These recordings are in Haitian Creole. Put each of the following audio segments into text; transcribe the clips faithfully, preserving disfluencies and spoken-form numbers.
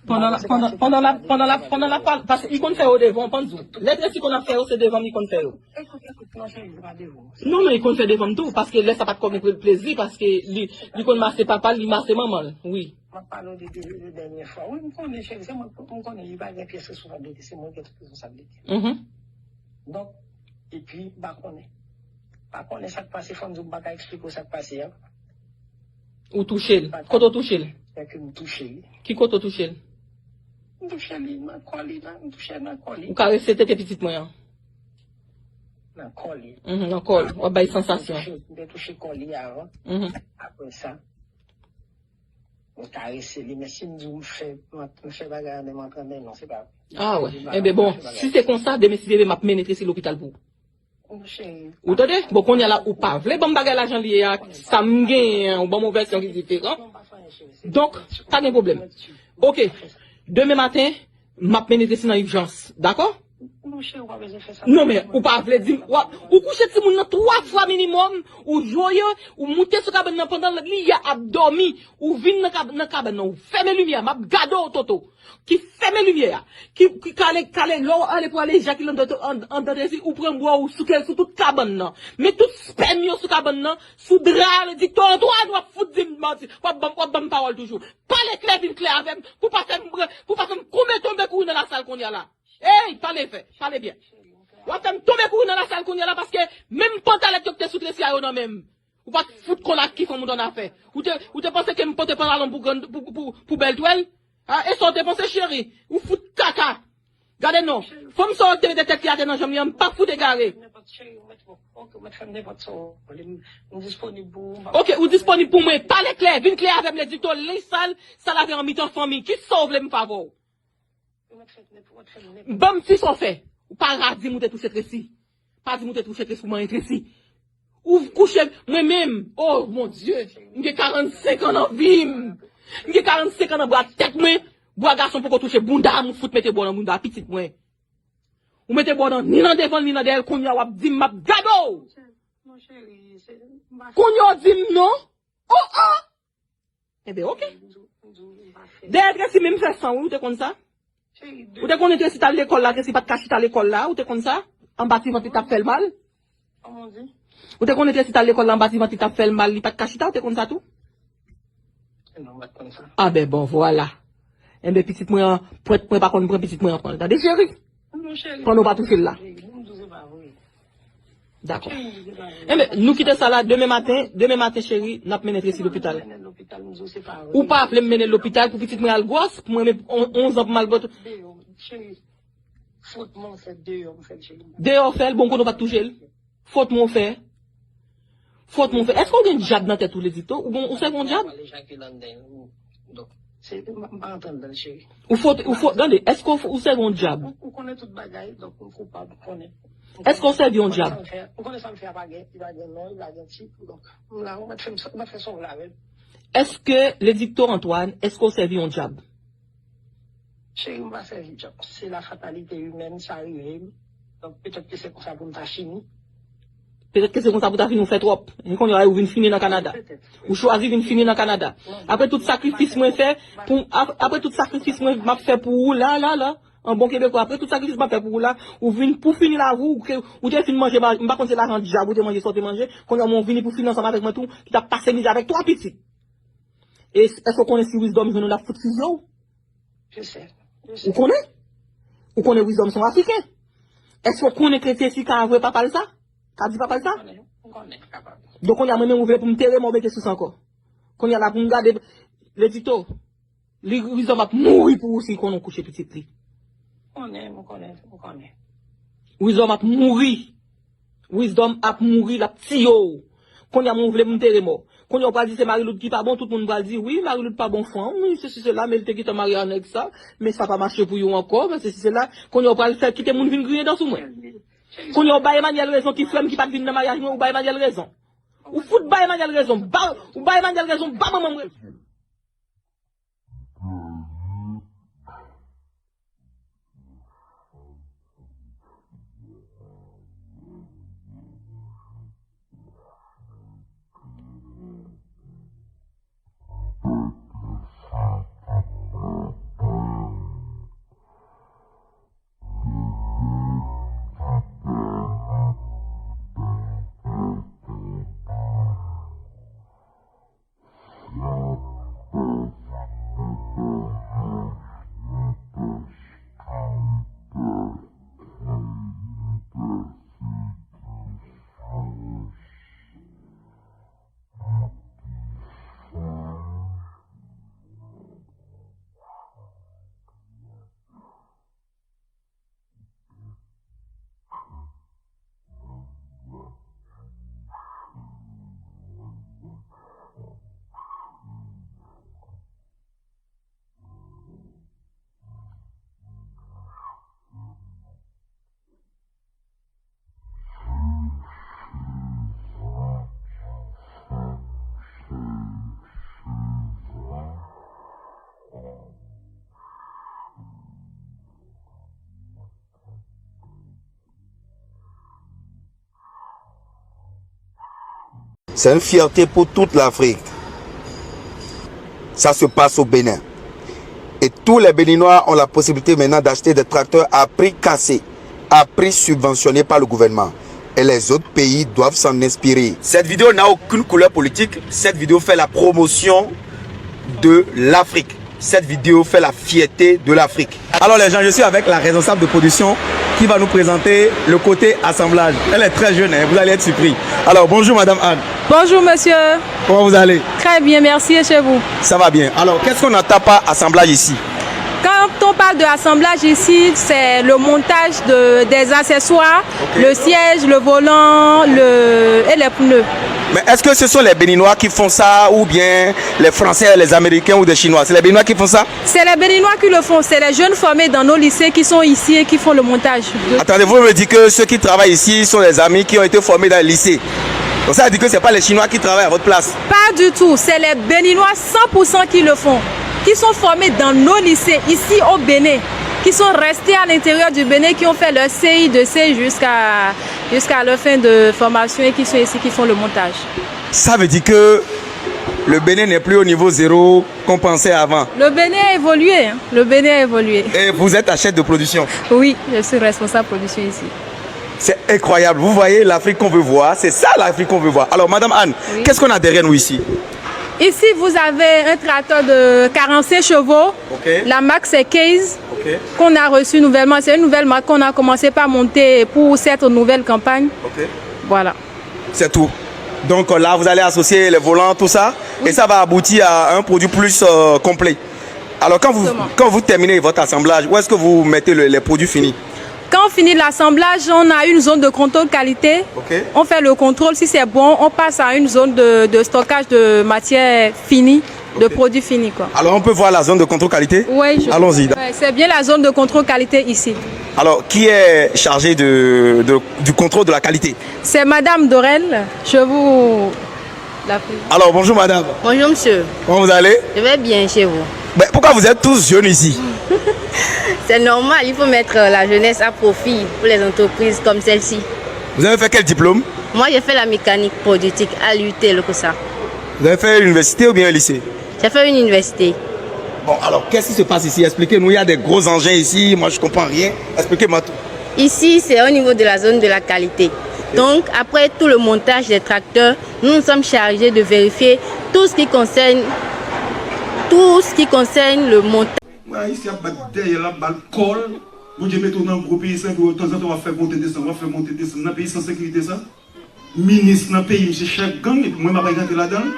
Pandan l ap, pandan, pandan l ap, pandan l ap, pandan l ap pale, paske li konn fè yo devan w, pann di w. Lè Tracy konn ap fè yo, se devan m li konn fè yo. Ekout, ekout, non, cheri, se pa devan w. Non, men li konn fè devan m tou, paske lè sa pa t kòm yon plezi, paske li, li konn mase papa l, li mase manman l, wi. M ap pale w de, de, de dènye fwa. Wi, m konnen, cheri, se mwen, m konnen li pa gen pyès responsablite, se mwen ki gen tout responsablite. Mhm. Donk, epi, m pa konnen. M pa konnen sa k pase, fò m di w, m pa ka eksplike w sa k pase a. Ou touche l. Kote w touche l? Fè ke m touche li. Ki kote w touche l? M touche li nan kò li, nan, m touche nan kò li. Ou karese tete pitit mwen an? Nan kò li. Mhm, nan kò l. W ap bay sansasyon. M te touche, m te touche kò li avan. Mhm. Apre sa, m karese li. Men si m di w m fè, m fè bagay an, m antrene, non, se pa vre. Ah wè. Enben bon, si se konsa, demen si Dye vle, m ap mennen Tracy lopital pou ou. Ou tande? Bon, kounye a la, ou pa vle ban m bagay la jan li ye a, sa m genyen an, ou ban m yon vèsyon ki diferan. Donk, pa gen pwoblèm. Oke. Demen maten, m ap mennen Tracy nan ijans. Dakò? Non, men, ou pa vle di m, w ap, ou kouche timoun nan twa fwa minimòm, ou voye, ou moute sou kabann nan pandan li ap dòmi, ou vin nan kab-, nan kabann nan, ou fèmen limyè, m ap gade w, Toto. Ki fèmen limyè a, ki, ki kale, kale lè w ale pou ale ejakile anndan, an-, anndan Tracy, ou pran bwa w souke l sou tout kabann nan. Men tout spèm yo sou kabann nan, sou dra a, Ledikto Antwàn, w ap fout di m manti. W ap ban m, w ap ban m pawòl toujou. Pale klè, vin klè avè m, pou pa fè m, pou pa fè m koube tonbe kouri nan lasal kounye a la. Ey, pale fè, pale byen. W ap fè m tonbe kouri nan lasal kounye a la, paske menm pantalèt yo ki te sou Tracy a yo nan men m. Ou pa t fout konn ak ki fanm ou t annafè. Ou te, ou te panse ke m pote pantalon pou grann, pou, pou, pou bèl twèl? A, e sa w te panse, cheri? Ou fout kaka. Gade non. Fanm sa yo te mete tèt li atè nan janm li an, m pa fout egare. Oke, ou disponib pou mwen. Pale klè, vin klè avè m, Ledikto, linj sal, sa lave an mitan fanmi. Ki sa w vle m fè avè w? Ban m ti sa w fè. Ou pa ra di m ou te touche Tracy. Pa di m ou te touche Tracy, ou manyen Tracy. Ou kouche, mwen menm, oh mon Dye, m gen karannsenk an nan vi m. M gen karannsenk an nan bra tèt mwen, bwa gason poko touche bounda m, ou fout mete bò nan bounda pitit mwen. Ou mete bò nan, ni nan devan l, ni nan dèyè l, kounye a w ap di m m ap gade w. Kounye a w di m non. Oh, oh! Enben, oke. Dèyè Tracy menm fè san, wi, ou te konn sa? Ou te konnen Tracy t al lekòl la, Tracy pa t ka chita lekòl la, ou te konn sa? Anba ti vant li t ap fè l mal? Ou te konnen Tracy t al lekòl la, anba ti vant li t ap fè l mal, li pa t ka chita, ou te konn sa tou? Ah ben bon, vwala. Enben, pitit mwen an, pwent mwen pa konn pran pitit mwen an pran l. Tande, cheri? Pandan w pa touche l la. Dakò. Enben, nou kite sa la, demen maten, demen maten, cheri, n ap mennen Tracy lopital. Ou pa vle m mennen l lopital pou pitit mwen al gwòs, pou mwen menm on, onz an pou m al bòt. Deyò w fè l, bon, kote w pa t touche l. Fòt mwen w fè. Fòt mwen w fè. Èske w gen dyab nan tèt ou, Ledikto? Ou gon, ou sèvi yon dyab? Ou fòt, ou fòt, tande, èske w, ou sèvi yon dyab? Ou konnen tout bagay, donk m koupab, m konnen. Èske w sèvi yon dyab? M konnen sa m fè a pa gen, li pa gen non, li pa gen tit, donk m la, ou mèt fè m, ou mèt fè sa w vle avè m. Èske, Ledikto Antwàn, èske w sèvi yon dyab? Cheri, m pa sèvi dyab. Se la fatalite imèn, sa rive m. Donk, petèt ke se konsa pou m ta fini. Petèt ke se konsa pou ta fini, ou fè twòp. E kounye a, ou vin fini nan Kanada. Ou chwazi vin fini nan Kanada. Apre tout sakrifis mwen fè, pou, ap-, apre tout sakrifis mwen m ap fè pou ou la, la, la, an bon kebekwa, apre tout sakrifis m ap fè pou ou la, ou vin pou fini lavi w, ou ke, ou te fin manje, m pa konn se lajan dyab ou te manje, sa w te manje, kounye a, ou vini pou fini ansanm avèk mwen tou, ki t ap pase mizè avèk twa pitit. E èske w konnen si Wisdom jwenn ou, l ap fout fizye w? Ou konnen? Ou konnen Wisdom se yon Afriken. Èske w konnen ke Tracy ka avwe papa l sa? Ka di papa l sa? Donk, kounye a, mwen menm, ou vle pou m tere mò mete sou sa ankò? Kounye a la, pou m gade, Ledikto, li, Wisdom ap mouri pou ou si l konnen w kouche pitit li. Konnen, mwen konnen, mwen konnen. Wisdom ap mouri. Wisdom ap mouri, l ap tiye w. Kounye a, mwen, ou vle m antere mò. Kounye a, ou pral di se Marie-Lourdes ki pa bon, tout moun pral di, wi, Marie-Lourdes pa bon fanm, wi, sesi, sela, men li te gentan marye a nèg sa, men sa pa mache pou yo ankò, men sesi, sela. Kounye a, ou pral fè kite moun vin griyen dan sou mwen. Kounye a, ou bay Emmanuel rezon, ki frè m ki pa t vin nan maryaj mwen, ou bay Emmanuel rezon. Ou fout bay Emmanuel rezon, ba, ou bay Emmanuel rezon, ba manman m rezon. C'est une fierté pour toute l'Afrique. Ça se passe au Bénin. Et tous les Béninois ont la possibilité maintenant d'acheter des tracteurs à prix cassé, à prix subventionné par le gouvernement. Et les autres pays doivent s'en inspirer. Cette vidéo n'a aucune couleur politique. Cette vidéo fait la promotion de l'Afrique. Cette vidéo fait la fierté de l'Afrique. Alors les gens, je suis avec la responsable de production qui va nous présenter le côté assemblage. Elle est très jeune, hein, vous allez être surpris. Alors bonjour Madame Anne. Bonjour monsieur. Comment vous allez? Très bien, merci, et chez vous? Ça va bien. Alors qu'est-ce qu'on entend par assemblage ici? Quand on parle de assemblage ici, c'est le montage de, des accessoires, ok, le siège, le volant, le, et les pneus. Mais est-ce que ce sont les Béninois qui font ça ou bien les Français, les Américains ou des Chinois? C'est les Béninois qui font ça? C'est les Béninois qui le font, c'est les jeunes formés dans nos lycées qui sont ici et qui font le montage. Attendez, vous me dites que ceux qui travaillent ici sont des amis qui ont été formés dans le lycée. Donc ça veut dire que c'est pas les Chinois qui travaillent à votre place. Pas du tout, c'est les Béninois cent pour cent qui le font, qui sont formés dans nos lycées ici au Bénin, qui sont restés à l'intérieur du Bénin, qui ont fait leur C I deux C jusqu'à jusqu'à leur fin de formation et qui sont ici, qui font le montage. Ça veut dire que le Bénin n'est plus au niveau zéro qu'on pensait avant. Le Bénin a évolué, hein. Le Bénin a évolué. Et vous êtes la chef de production. Oui, je suis responsable production ici. C'est incroyable. Vous voyez l'Afrique qu'on veut voir. C'est ça l'Afrique qu'on veut voir. Alors, Madame Anne, oui, qu'est-ce qu'on a derrière nous ici? Ici, vous avez un tracteur de quarante-cinq chevaux. Ok. La marque, c'est Case, ok, qu'on a reçu nouvellement. C'est une nouvelle marque qu'on a commencé par monter pour cette nouvelle campagne. Ok. Voilà. C'est tout. Donc euh, là, vous allez associer les volants, tout ça, et ça va aboutir à un produit plus euh, complet. Alors, quand vous, quand vous terminez votre assemblage, où est-ce que vous mettez le- les produits finis? Quand on finit l'assemblage, on a une zone de contrôle qualité. Ok. On fait le contrôle. Si c'est bon, on passe à une zone de, de stockage de matière finie, de, ok, produits finis, quoi. Alors, on peut voir la zone de contrôle qualité? Oui, je- Allons-y. Ouais, c'est bien la zone de contrôle qualité ici. Alors, qui est chargé de, de- du contrôle de la qualité? C'est Madame Dorel. Je vous la présente. Alors, bonjour madame. Bonjour monsieur. Comment vous allez? Je vais bien chez vous. Ben, pourquoi vous êtes tous jeunes ici? C'est normal, il faut mettre euh, la jeunesse à profit pour les entreprises comme celle-ci. Vous avez fait quel diplôme? Moi, j'ai fait la mécanique productique à l'U T, le ça. Vous avez fait l'université ou bien un lycée? J'ai fait une université. Bon, alors, qu'est-ce qui se passe ici? Expliquez-nous, il y a des gros engins ici, moi je comprends rien. Expliquez-moi tout. Ici, c'est au niveau de la zone de la qualité. Donc, après tout le montage des tracteurs, nous nous sommes chargés de vérifier tout ce qui concerne, tout ce qui concerne le montage. Mwen Ayisyen ap bat dèyè l, ap ba l kò l. Bondye mete w nan gwo peyi sa, epi w tanzantan w ap fè monte desann, w ap fè monte desann nan peyi san sekirite sa. Minis nan peyi m se chèf gang, epi mwen m ap al rantre ladan l.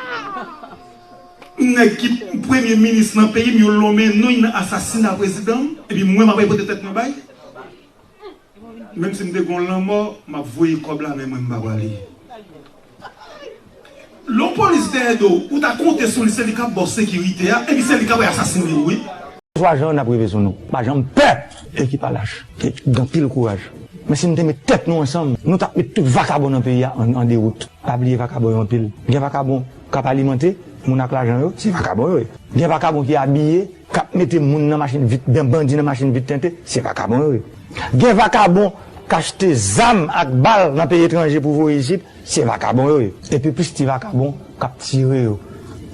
Nèg ki premye minis nan peyi m, yo lonmen non l nan asasina prezidan m, epi mwen m ap al pote tèt mwen bay. Menm si m te gen yon lanmò, m ap voye kòb la, men mwen m pa prale. Lè yon polis dèyè do w, ou ta konte sou li, se li k ap ba w sekirite a, epi se li k ap asasine w, wi. Swa jan n ap rive sou nou. Pa janm pè! Ekip a lach. Gen anpil kouraj. Men si nou te met tèt nou ansanm, nou t ap met tout vakabon nan peyi a an, an dewout. Pa bliye vakabon yo anpil. Gen vakabon k ap alimante moun ak lajan yo, se vakabon yo ye. Gen vakabon ki abiye, k ap mete moun nan machin vit, bandi nan machin vit tente, se vakabon yo ye. Gen vakabon k achte zam ak bal nan peyi etranje pou voye isit, se vakabon yo ye. Epi plis ti vakabon k ap tire yo.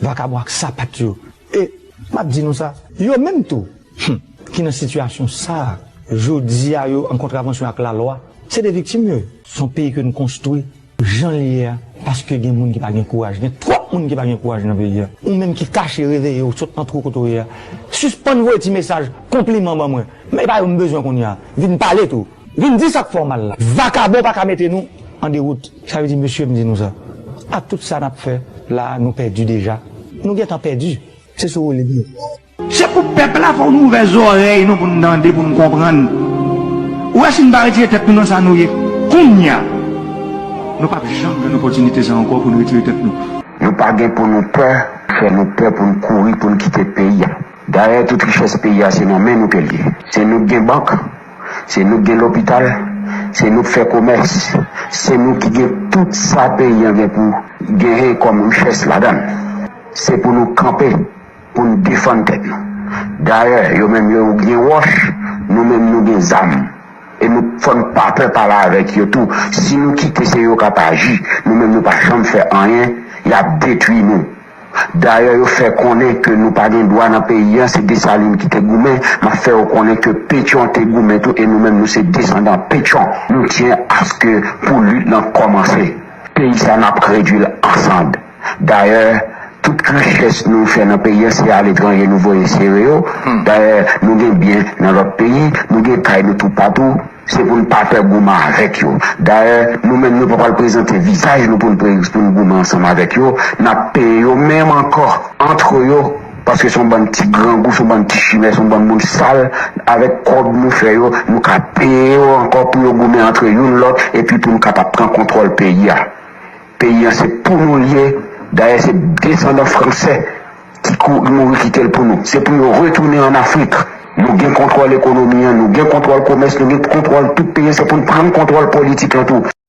Vakabon ak sapat yo. E m ap di nou sa, yo menm tou, hmm, ki nan sitiyasyon sa a, jodi a yo an kontravansyon ak lalwa, se de viktim yo ye. Se yon peyi ke nou konstwi jan l ye a, paske gen moun ki pa gen kouraj, gen twòp moun ki pa gen kouraj nan peyi a. Ou menm ki kache, reveye w, sot nan twou kote w ye a, sispann voye ti mesaj konpliman ban mwen. Men e pa yo m bezwen kounye a. Vin pale tou. Vin di sa k fè w mal la. Vakabon pa ka mete nou an dewout. Sa vle di, mesye, m di nou sa. Ak tout sa n ap fè la a, nou pèdi deja. Nou gentan pèdi. Se sou ou li ye. Se pou pèp la fè w n ouvè zòrèy nou pou n tande, pou n konprann. Ou wè si n pa retire tèt nou nan sa nou ye kounye a, nou p ap janm jwenn opòtinite sa ankò pou n retire tèt nou. Nou pa gen pou nou pè, fè nou pè pou n kouri, pou n kite peyi a. Dayè, tout richès peyi a, se nan men nou ke l ye. Se nou k gen bank, se nou k gen lopital, se nou k fè komès, se nou ki gen tout sa peyi a gen pou genyen kòm richès ladan l. Se pou nou kanpe, pou n defann tèt nou. Dayè, yo menm yo gen wòch, nou menm nou gen zam. E nou fò n pa pè pale avèk yo tou. Si nou kite, se yo k ap aji. Nou menm nou pa janm fè anyen, y ap detwi nou. Dayè, yo fè konnen ke nou pa gen dwa nan peyi an, se Desalin ki te goumen. M ap fè yo konnen ke Petyon te goumen tou, e nou menm nou se desandan Petyon. Nou tyen aske pou lit lan kòmanse. Peyi sa n ap redwi l an sann. Dayè, tout richès nou fè nan peyi an, se aletranje nou voye sere yo. Dayè, nou gen byen nan lòt peyi, nou gen kay nou toupatou. Se pou n pa pè goumen avèk yo. Dayè, nou menm nou pa pral prezante vizaj nou pou n pre- pou n goumen ansanm avèk yo. N ap peye yo menm ankò antre yo, paske se yon bann ti grangou, se yon bann ti chimè, se yon bann moun sal. Avèk kòb nou fè yo, nou ka peye yo ankò pou yo goumen antre youn lòt, epi pou nou kapab pran kontwòl peyi a. Peyi an se pou nou l ye. Dayè, se desandan fransè ki kou- mouri kite l pou nou. Se pou yo retounen ann Afrik. Nou gen kontwòl ekonomi an, nou gen kontwòl komès, nou gen kontwòl tout peyi an. Se pou n pran kontwòl politik lan tou.